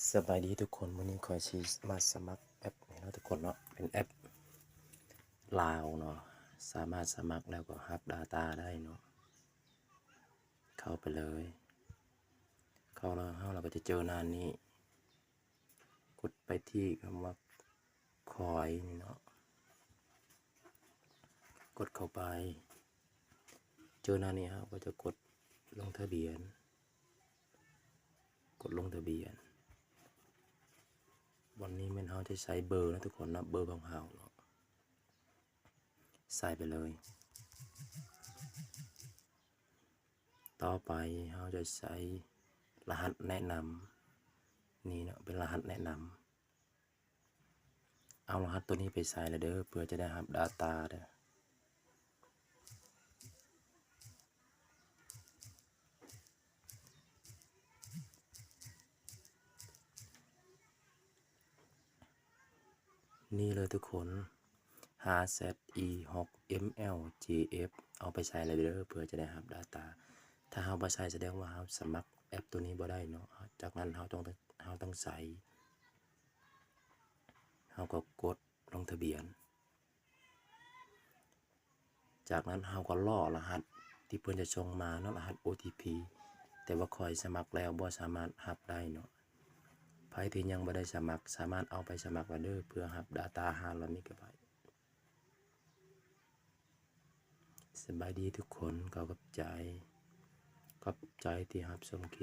ສະບາຍດີທຸກຄົນ, ມື້ນີ້ຂ້ອຍຊິມາສະໝັກແອັບນີ້ເນາະທຸກຄົນເນາະ, ເປັນແອັບລາວເນາະ, ສາມາດສະໝັກແລ້ວກໍຮັບດາຕ້າໄດ້ເນາະ. ເຂົ້າໄປເລີຍ, ເຂົ້າແລ້ວເຮົາ ເຮົາກໍຈະເຈີໜ້ານີ້, ກົດໄປທີ່ຄຳວ່າຄອຍນີ້ເນາະ, ກົດເຂົ້າໄປ, ເຈີໜ້ານີ້ເຮົາກໍຈະກົດລົງທະບຽນ. ກົດລົງທະບຽນ. ບ່ອນນີ້ແມ່ນເຮົາຈະໃສ່ເບີເນາະທຸກຄົນເນາະ, ເບີຂອງເຮົາເນາະ, ໃສ່ໄປເລີຍ. ຕໍ່ໄປເຮົາຈະໃສ່ລະຫັດແນະນຳນີ້ເນາະ, ເປັນລະຫັດແນະນຳ. ເອົາລະຫັດໂຕນີ້ໄປໃສ່ລະເດີ ເພື່ອຈະໄດ້ຮັບດາຕ້າເດີ. ນີ້ເລີຍທຸກຄົນ, ຫ້າແຊັດອີຫົກເອັມແອວເຈເອັຟ ເອົາໄປໃສ່ລະເດີ ເພື່ອຈະໄດ້ຮັບດາຕ້າ. ຖ້າເຮົາບໍ່ໃສ່ ສະແດງວ່າເຮົາສະໝັກແອັບໂຕນີ້ບໍ່ໄດ້ເນາະ. ຈາກນັ້ນເຮົາຕ້ອງ ເຮົາຕ້ອງໃສ່, ເຮົາກໍກົດລົງທະບຽນ. ຈາກນັ້ນເຮົາກໍລໍລະຫັດທີ່ເພິ່ນຈະສົ່ງມາເນາະ, ລະຫັດໂອທີພີ, ແຕ່ວ່າຂ້ອຍສະໝັກແລ້ວບໍ່ສາມາດຮັບໄດ້ເນາະ. ໃຜທີ່ຍັງບໍ່ໄດ້ສະໝັກ ສາມາດເອົາໄປສະໝັກລະເດີ ເພື່ອຮັບດາຕ້າຫ້າຮ້ອຍເມກາໄບ. ສະບາຍດີທຸກຄົນ, ຂໍຂອບໃຈ, ຂອບໃຈທີ່ຮັບຊົມຄລິ